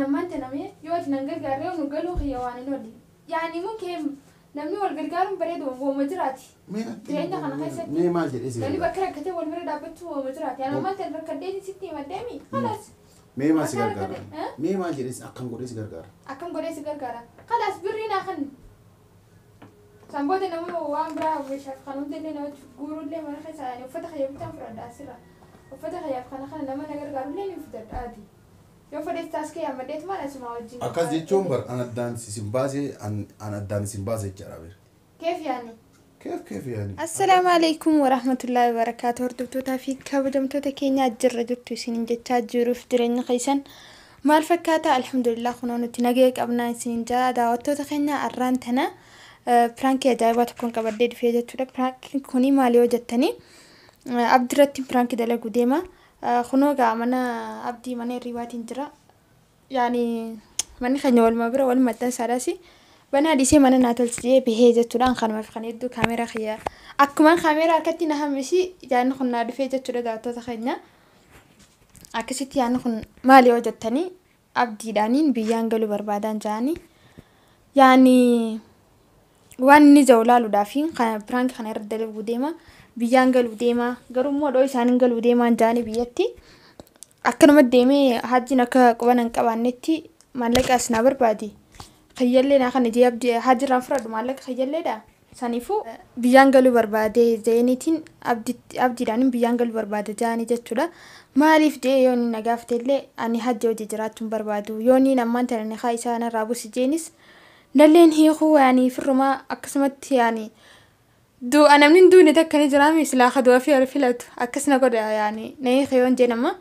Ammaan tana mee yoo ati nan gargaarree nu galuu kiyya waan hin oolle. Yaani mumkin namni wal gargaaruun bareedu wooma jiraati. Mee natti Jireenya kana keessatti mee maal jedhee si namni gargaara? bakka rakkatee wal bira dhaabbachuu wooma jiraati. Ani ammaan tana rakkadhee sitti himadheemi. Kalaas Mee maal si akka gargaara? rakkate eh? Mee maal jedhee akkam godhee si gargaara? Akkam godhee si gargaara? Kalaas birrii naa kenni. San booda nama waan biraa meeshaaf kan hundallee namatti guurullee mana keessa yaani uffata kiyya bitaan fudhadha asirra. Uffata kiyyaaf kana kana nama na gargaarullee ni fudhadha ati. Yoo fedhes taaskee ammadheet maal asuma wajjin. Akkas jechuun bar an addaan isin baasee an addaan isin baase jechaadha bir. Keef yaani? Keef keef yaani? Assalaamu alaikum warahmatullahi wabarakaatu. Hordoftootaa fi kabajamtoota keenya jirra jirtu isiniin jechaa jiruuf jireenya keessan maal fakkaata? Alhamdulillah kunoo nuti nagaya qabnaa isiniin jaa. Daawwattoota keenya arraan tana piraankii ajaa'ibaa tokkoon qabadhee dhufee jechuudha. Piraankiin kuni maal yoo jettanii abdirratti piraankii dalaguu deema. Kunoo gaa mana abdii mana hirribaatiin jira. Yaani manni keenya walumaa bira wal maxxansaadhaas. Banaa dhiisee mana naa tolchee bahee jechuudha. Kanumaaf kan hedduu kaameeraa kiyya. Akkumaan kaameeraa harkatti na hambisi yaadni kun naa dhufee jechuudha daawwattoota keenya. Akkasitti yaadni kun maal yoo jettanii abdiidhaaniin biyyaan galuu barbaadan ja'anii. Yaani waan inni jiru ilaaluudhaaf piraank kana irra dalaguu deema. Biyyaan galuu deema. Garuu immoo dhoo isaaniin galuu deemaan ja'anii biyyatti. Akkanuma deemee hajjiin akka quban hin qabaannetti maallaqa as naa barbaadi. Kiyyallee naa kana jee abdii hajjirraan fudhadhu maallaqa kiyyalleedha. Saniifuu biyyaan galuu barbaade jeeniitiin abdiidhaan biyyaan galuu barbaade jaanii jechuudha. Maaliif jee yoo inni na gaafate illee ani hajji hojii jiraachuun barbaadu. Yoo inni ammaan tana ni haa isaa narraa buusi jeenis nalleen hiikuu yaani firrumaa akkasumatti yaani du'a namni hin duune takka ni jiraami silaa ka du'a fi filatu akkas na godha yaani na hiika yoon jeen amma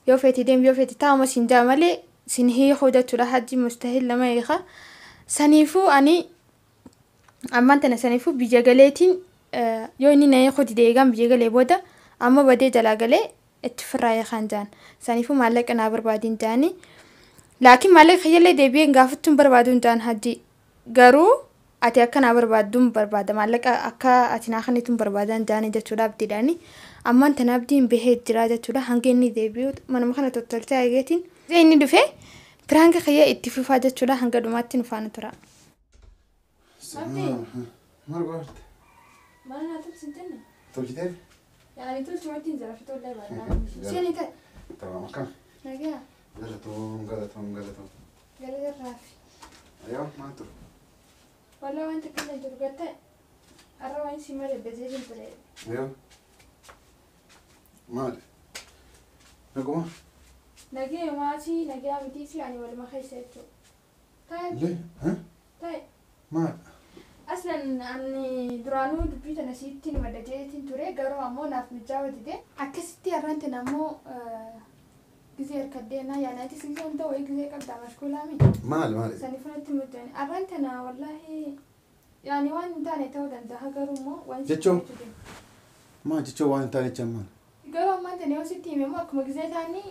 yoo feeti deem yoo feeti taa'uma siin jaa malee sin hiikuu jechuudha hajji mustahil lama hiika. Saniifuu ani ammaan tana saniifuu biyya galeetiin yoo inni na hiikuu dide eegaan biyya galee booda amma badee jalaa galee itti firraa hiikaan jaan. Saniifuu maallaqa naa barbaadiin jaani. Laakiin maallaqa kiyyallee deebi'ee gaafachuun barbaaduun jaan hajji. Garuu ati akka naa barbaadduun barbaada maallaqa akka ati naa kennituun barbaadaan jaani jechuudha abdiidhaani. Ammaan tana abdiin bahee jira jechuudha hanga inni deebi'u manuma kana tottolchaa eegeetiin. Inni dhufee piraanka kiyya itti fufaa jechuudha hanga dhumaatti nu faana tura. Abdii. Maal godharte? Mana naa tolchi hin jenne? Tolchiteef? Yaani tolchumatti hin jira fitollee baadhaa. Isheen ta'e. Tamam akkam? Nagaa. Galatoom galatoom galatoom. Galata raafi. Ayoo maal ture? Walaa wanta keenya jiru gatta'e. Har'a waan si malee bezee hin ture. Ayoo. Maali? Naguma? Nagee maatii nagaa mitii si ani waluma keessa jechuudha. Ta'e. Lee? Ta'e. Maal? Aslan ani duraanuu dubbii tana sitti ni maddajeetiin ture garuu ammoo naaf mijaa'uu dide. Akkasitti har'aan tana ammoo gisee harkaddeenaa yaanaati si gisee hunda wayii gisee qabdaa mashkuulaami. Maal maali? Sani funatti muddan har'aan tana wallaahi yaani waan hin taane ta'uu danda'a garuu immoo waan sitti Jechuun? himachuu deema. Maal jechuun waan hin taane jechaan maal? Garuu ammaan tana yoo sitti hime immoo akkuma gisee taanii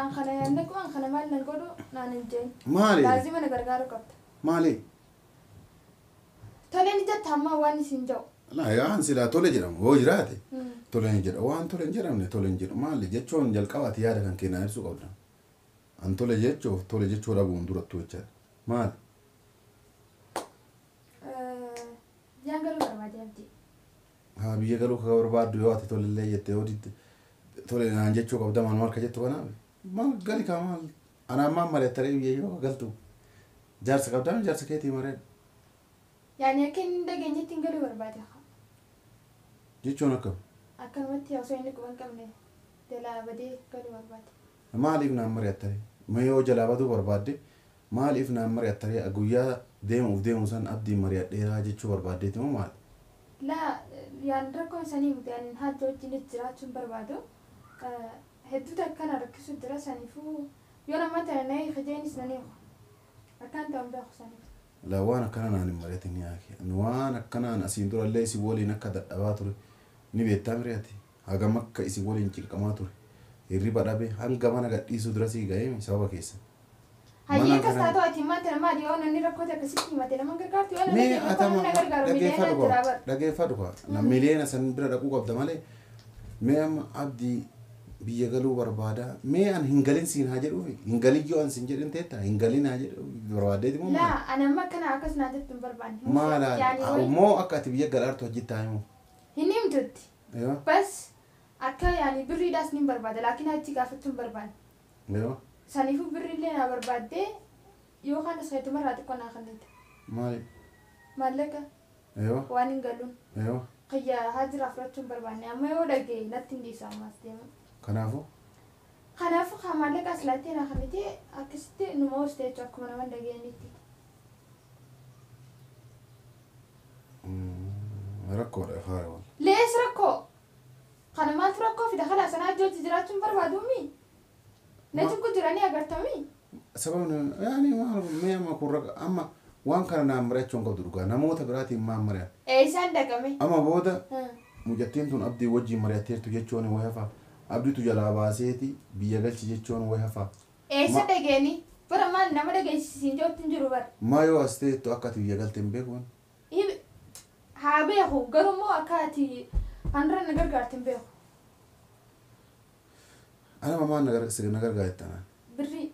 an kana yaannaqu an kana maal nan godhu naan hin jeen. Maali? Laazima na gargaaruu qabda. Maali? Toleen jetta ammaa waan isin jedhu. Laa yaan silaa tole jedhamu yoo jiraate tole hin jedha waan tole hin jedhamne tole hin jedhu maali jechuun jalqabaati yaada kan kennaa ibsuu qabda. An tole jechuuf tole jechuu dhabuun durattuu jechaadha. Maali? Biyyaan galuu barbaade abdii. Haa biyya galuu ka barbaaddu yoo ati tolellee jettee yoo didde tole naan jechuu qabda maal maal ka jettu kanaaf maal gali kaa maal anaan maal mari'attaree biyya yoo galtu jaarsa qabdaa jaarsa keetii mari'adhu. Yaani akka inni hin dhageenyetti hin galuu barbaade. Jechuun akkam? Akkanumatti osoo inni quba hin qabne jalaa badee galuu barbaade. Maaliif naan mari'attaree? Mee yoo jalaa baduu barbaadde maaliif naan mari'attaree guyyaa deemuuf deemu san abdiin mari'adheeraa jechuu barbaaddeeti moo maali? Laa yaan rakkoon sanii miti ani hajja wajjin jiraachuun barbaadu. Hedduutu akkana rakkisu jira saniifuu yoo nama tana na hiika jeenis nan hiiku. Akkaan ta'u hin beeku saniif. Laa waan akkana naan hin mari'atin yaake. Waan akkanaan asiin durallee isin waliin akka dadhabaa ture ni beektaa mari'ate. Hagam akka isin waliin cinqamaa ture. Hirriba dhabe hanga mana gadhiisuu dura sii ga'ee sababa keessa. Hayyee akkas taatu ati ammaan tana maali yoo namni rakkoo akkasitti himate nama gargaartu yoo namni Mee rakkoo atama namni gargaaru dhageeffadhu miiliyoona jira qaba. bara. Dhageeffadhu qaba. Miiliyoona san bira dhaquu qabda malee mee amma abdii Biyya galuu barbaada. Mee an hin galin siin haa jedhuufi hin galin yoo an siin jedhin teetta hin galin haa jedhu barbaadeeti moo maal? Laa ani amma akkana akkas naa jettu hin barbaanne. Maal Yaani wayi moo akka ati biyya galaartu hojjettaa himu? Hin himtutti. Yoo Bas akka yaani birriidhaas ni barbaada laakiin achi gaafachuu hin barbaanne. yoo Saniifuu birriillee naa barbaaddee yookaan as keetumarraa xiqqoo naa kennite. Maali? Maallaqa Yoo waan hin galuun. yoo Kiyya haajira fudhachuu hin barbaanne amma yoo dhagaye natti hin dhiisu ammaas deema. Kanaafuu Kanaafuu kan maallaqa as laattee naa kennite akkasitti numa hooste jechuudha akkuma nama hin dhageenyetti. Rakkoodha faaya. Lees rakkoo. Kana maaltu rakkoo fida kana sanaa hojii jiraachuun barbaaduumi? Na cinqu jiranii agartamii? Sababni yaani maal mee amma kun amma waan kana naan mari'achuu hin qabdu dhugaa namoota biraatiin maan mari'an. Eessaan dhaqame? Amma booda mucattiin tun abdii wajjin mari'atteertu jechuun wayi hafa. Abdiitu jalaa baaseeti biyya galchi jechuun wayi hafa. Eessa dhageeni? Bara maal nama dhageessisiin jirtu hin jiru bara. Maa yoo as ta'ettu akka ati biyya galte hin beekuun. Haa beeku garuu immoo akka ati handura na gargaarte hin beeku. Anama maal na gargaarta naan? Birrii.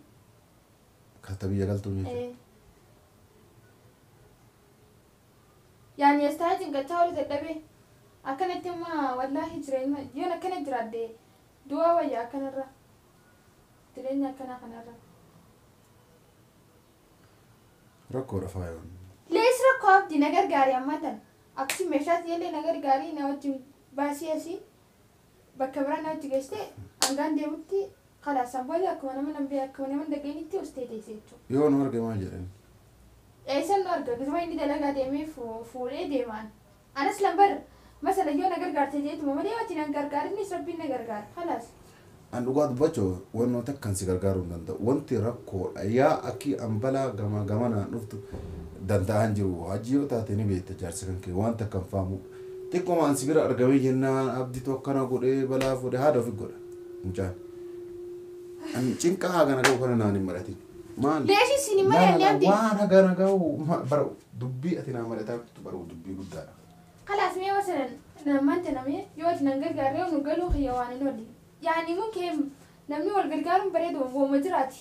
Katta biyya galtuun jechuudha. Yaani as taa'ee cinqachaa oli dadhabee akkanatti amma wallaahi jireenya yoon akkana jiraadde du'aa wayya akkanarra jireenya akkanaa kanarra. Rakkoodha faayoon. Lees rakkoo abdii na gargaari ammaa tan akkasii meeshaa illee na gargaari na wajjin baasii asii bakka biraa na wajji geessite hangaan deemutti khalaas booda akkuma nama nan beeku akkuma nama dhageenyitti hostee teessee jechuudha. Yoo nu arge maal jedhan? Eessan nu arga gisuma inni dalagaa deemee fuudhee deemaan. Anas lambar masala yoo na gargaarte jeetuma malee ati nan gargaarinnis rabbiin na gargaara khalaas. An dhugaa dubbachuuf wantoota akkan si gargaaruu hin danda'u. Wanti rakkoodha. Yaa akki an balaa gama gamanaan dhuftu danda'an jiru. Hajji yoo taate ni beekta jaarsa kan kee wanta akkan faamu. Xiqqooma an si bira argamee jennaan abdiitu akkana godhee balaa fuudhee haadha ofi godha. Mucaan. An cinqaa hagana ga'u kana naan hin mari'atin. Maal? Leeshi siin hin mari'anne abdii. Waan hagana ga'u bara dubbii ati naa mari'ataa jirtu bara dubbii guddaadha. Khalaas mee masalan namaan tanamee yoo ati nan gargaarree nu galuu kiyya waan hin oolle. Yaani mungkin namni wal gargaaruun bareedu wooma jiraati.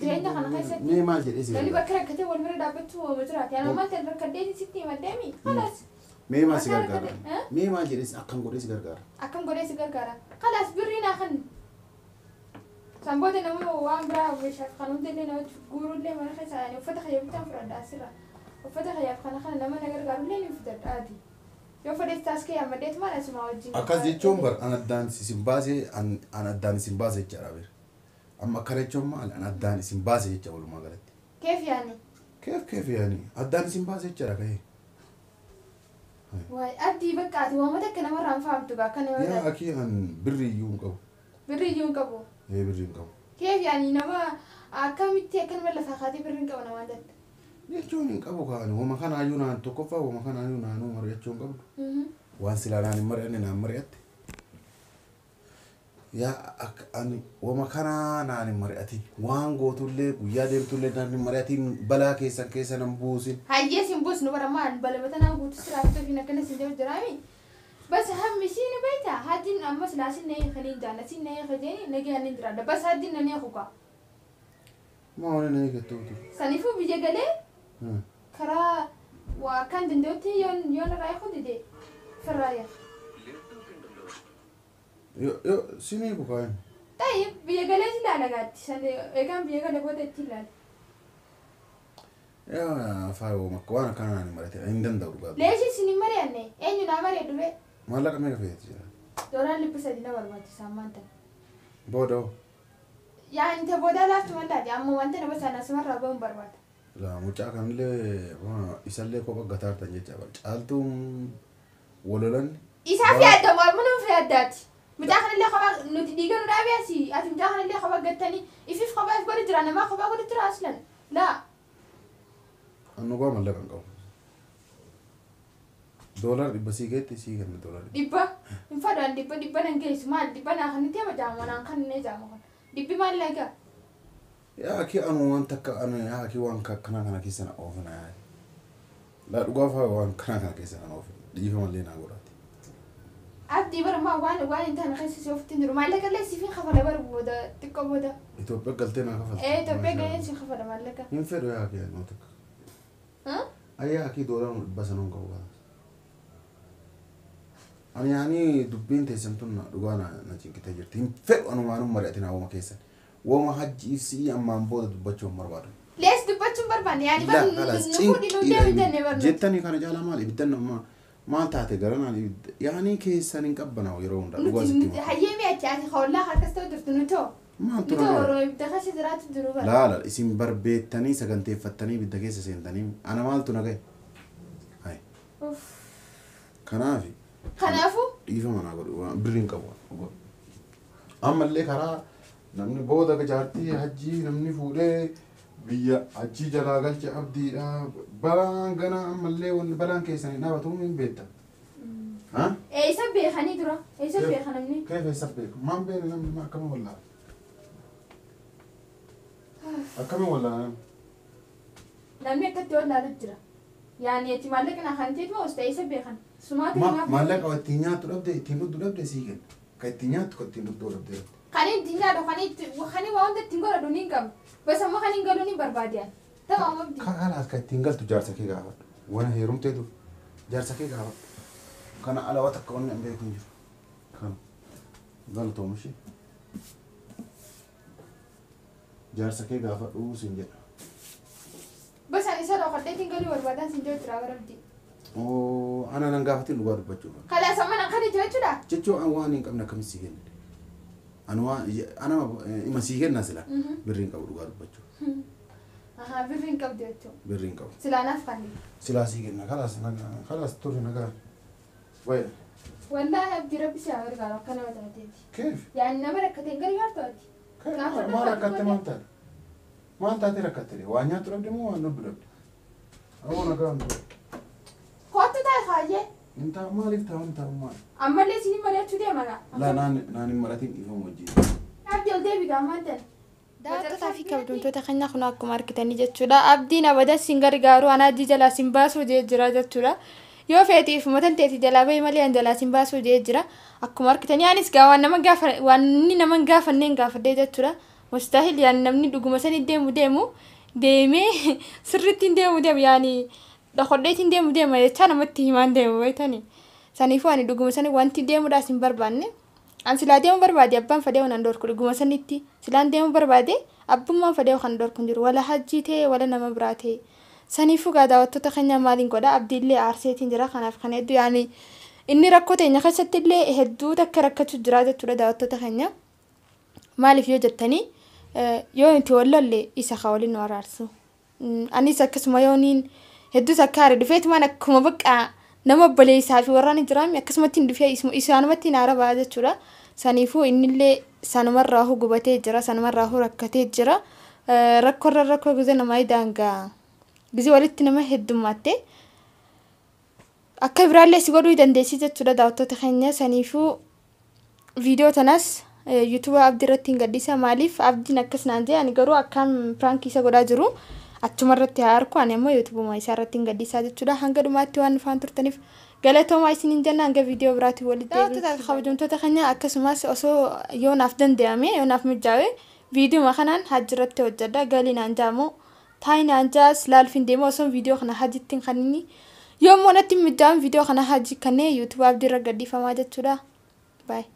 Jireenya kana keessatti. Mee maal jedhee si Namni bakka rakkatee wal bira dhaabbachuu wooma jiraati. Yaani maal ta'e rakkadhee sitti himaddeemi. Khalaas. Mee maal si gargaara? Mee maal jedhee akkam godhee si gargaara? Akkam godhee si gargaara? Khalaas birrii naa kan. San booda nama waan biraa meeshaaf kan hundillee nama guurullee mana keessa yaani uffata kiyya bitaan fudhadha asirra. Uffata kiyyaaf kana kana nama na gargaarullee ni fudhadha ati. Yoo fedhes taaskee ammadheet maal asuma wajjin. Akkas jechuun bar an addaan isin baasee an addaan isin baase jechaadha bir. Amma akkana jechuun maal an addaan isin baase jecha walumaa galatti. Keef yaani? Keef keef yaani addaan isin baase jechaadha ka'ee. Waay abdii bakka ati waamata akka namarraa hin fahamtu gaa akkana yoo Yaa taate. akii an birrii iyyuu hin qabu. Birrii iyyuu hin qabu. Ee birrii hin qabu. Keef yaani nama akkamitti akkanuma lafaa kaatee birrii hin qabu namaan jette. Jechuun hin qabu kaani wama kanaayyuu naan tokkoffaa wama kanaayyuu naanuu mari'achuu hin qabdu. Waan silaa naan hin mari'anne naan mari'atte. Yaa akka ani wama kanaa naan hin mari'atin waan gootullee guyyaa deemtullee naan hin mari'atin balaa keessan keessa nan buusin. Hayyee sin buusnu bara maal balabata naan guutu siraaftuu fi akkana sin jedhu jiraami. Bas hammi isiin beektaa hajjiin amma silaa sin na eekanii jaalla sin na eekanii nagayaan hin jiraadha bas hajjiin na eeku kaa. Maa wani na eegattu? Saniifuu biyya galee karaa waa akkaan danda'utti yoon yoon irraa eeku dide firraa eeka. Yo yo sin eeku kaa. Tayyib biyya galee si ilaala gaatti san eegaan biyya galee booda itti ilaala. Yaa faayoo makka waan akkanaa naan hin mari'atin hin danda'u dhugaa. Leeshi sin hin mari'anne eenyu naa mari'adhu ree? Maallaqa meeqa feeti jira? Doolaarri 300 na barbaachisa ammaan tana. Booda hoo? Yaani ta boodaa laaftu mandaati amma wanta nama sana asumarraa bahuun barbaada. Laa mucaa kanallee isallee kopha gataartan jecha bara caaltuun walolan. Isaaf yaaddamu amma nuuf yaaddaati. Mucaa kanallee kophaa nuti dhiiga nu dhaabee asii ati mucaa kanallee kophaa gattanii ifiif kophaa if godhu jira namaa kophaa godhu jira aslan laa. Annu gaa maallaqa hin qabu. Doolaar 100 sii geetti sii kenna doolaar 100. Dhibba hin fadhaan dhibba dhibba nan geessu maal dhibba naa kan itti hama naan kan inni jaamu kan dhibbi maal laga. Yaa akii anu waan takka anu yaa akii waan kana kana keessa na oofna yaa. Laa dhugaa faa waan kana kana keessa na oofna dhiifa mallee naa godhaati. Abdii bara maa waan hin taane keessa si ofitti hin jiru. Maallaqa illee siif hin kafala bara booda xiqqoo booda. Itoophiyaa galtee naa kafalta. Ee Itoophiyaa galee si kafala maallaqa. Hin fedhu yaa kee noo takka. Ayyaa akii doolaara 500 hin qabu. Ani yaani dubbiin teessan tun dhugaa na cinqitee jirti. Hin fedhu anumaanuu mari'atin hawwama keessan. Wama hajji ibsii ammaan booda dubbachuu hin barbaadu. Lees dubbachuun barbaanne yaani bara nu fuudhi nu deemu jennee barnu. Jettanii kana caalaa maal ibiddan amma maal taate garanaan ibidda yaani keessan hin qabbanaa'u yeroo hundaa dhugaa sitti Nuti hayyee mi'achi ati hawlaa akkas ta'u jirtu nu ta'u. Maal Nu tura ta'u gara? yeroo ibidda keessa jiraatu jiru bara. Laala isin barbeettanii saganteeffattanii ibidda keessa seentanii ana maaltu na gahe? Hayi. Kanaafi. Kanaafuu. Dhiifama naa godhu waan birri hin qabu dhugaa. Ammallee karaa namni booda jaartii hajjii namni fuudhee biyya hajjii jalaa galche abdiidha. Balaan ganaa ammallee wanni balaan keessan hin dhaabatu hin beekta. Ha? Eessa beekanii dura? Eessa beeka namni? Keef eessa beeku? Maan beekne namni akkami wallaala? Akkami wallaala namni? Namni akkatti wallaalu jira. Yaani ati maallaqa naa kan ta'etu hoos ta'e eessa beekan? Sumaatu himaaf. Maallaqa ittiin nyaattu dhabde ittiin dhugdu dhabde sii kenna. Kan ittiin nyaattu kan ittiin dhugdu dhabde. Kan ittiin nyaadhu kan itti kan waa hunda ittiin godhadhu ni hin qabu. Bas amma kan hin galu ni barbaade ani. Tamam abdi. Kalaas kan ittiin galtu jaarsa kee gaafadhu. Waan heerumteetu jaarsa kee gaafadhu. Kana ala waan takka wanni hin beeku hin jiru. Kana galtoom ishee. Jaarsa kee gaafadhu siin jedha. Bas ani isa dhokadheetiin galuu barbaadan siin jiru jira bara abdi. Oo ana nan gaafatiin dhugaa dubbachuuf. Kalaas amma nan kan jiru jechuudha. Jechuun an waan hin qabne akkamitti sii kenna? Ani waan ana ima sii kenna sila birri hin qabu dhugaa dubbachuuf. Ahaa birri hin qabdu jechuudha. Birri hin qabu. Silaa naaf kanni. Silaa sii kenna kalaas nagaa kalaas turi nagaa. Wayya. Wallaahi abdii rabbi si haa gargaaru akka nama taateeti. Keef? Yaani nama rakkate hin gargaartu ati. Maal rakkatte maal taate? Maal taate rakkatte? Waan nyaattu dhabde moo waan dhugdu dhabde? Awwa nagaa hin ta'u. Kottu taa'e kaayyee. Hin taa'u maaliif taa'u hin taa'u maal? Ammallee siin mari'achuu deema gaa. Laa naan hin maratiin dhiifama wajjin. Abdii ol deebi gaa maal ta'e? Daawwattootaa fi kabajamtoota keenya kun akkuma argitanii jechuudha. Abdiin abadan siin gargaaru anaa hajji jalaa siin baasuu jee jira jechuudha. Yoo feetiif matan teeti jalaa bahi malee an jalaa siin baasuu jee jira. Akkuma argitanii anis gaa waan nama gaafa waan inni nama hin gaafanne hin gaafadhee jechuudha. Mustaahil yaani namni dhuguma sanii deemu deemu deemee sirriitti hin deemu deemu yaani dhokodheetiin deemu deema jechaa namatti himaan deemu beektanii. Saniifuu ani dhuguma sanii wanti deemuudhaas hin barbaanne. An silaa deemu barbaade abbaan fadee waan dhorku dhuguma sanitti silaan deemu barbaade abbummaan fadee kan dhorku hin jiru wala hajjii ta'e wala nama biraa ta'e. Saniifuu gaa daawwattoota keenya maaliin godha abdiillee aarseetiin jira kanaaf kan hedduu yaani inni rakkoo teenya keessatti illee hedduu takka rakkachuu jira jechuudha daawwattoota keenya. Maaliif yoo jettanii yoo nuti wal lolle isa haa waliin nu araarsu. Anis akkasuma yoo niin hedduus akka haare dhufeetumaan akkuma bakka nama obboleessaa fi warraan jiraame akkasumatti hin dhufee isaanumatti hin aara ba'a jechuudha. Saniifuu innillee sanumarraa gubatee jira sanumarraa rakkatee jira. Rakkoorra rakkoo gizee namaa daangaa gizee walitti nama heddummatte akka biraallee si godhuu dandeessi jechuudha daawwattoota keenya. Saniifuu viidiyoo tanas YouTube abdii irratti hin gadhiisa maaliif abdiin akkas naan jedhe ani garuu akkaan piraankii isa godhaa jiru achuma irratti haa arku ani ammoo YouTubeuma isaa irratti hin gadhiisaa jechuudha. Hanga dhumaatti waan nufaan turtaniif galatoomaa isiniin jenna hanga viidiyoo biraatti walitti deebinu. Daawwattoota kabajamtoota keenya akkasumas osoo yoo naaf danda'ame yoo naaf mijaa'e viidiyoo kanaan hajji irratti hojjedha galii naan jaamoo taayi naan jaas laalfiin deema osoo viidiyoo kana hajjitti hin kanninni yoo immoo natti mijaa'an viidiyoo kana hajji kanneen YouTube abdii irra gadhiifamaa jechuudha. Baay'ee.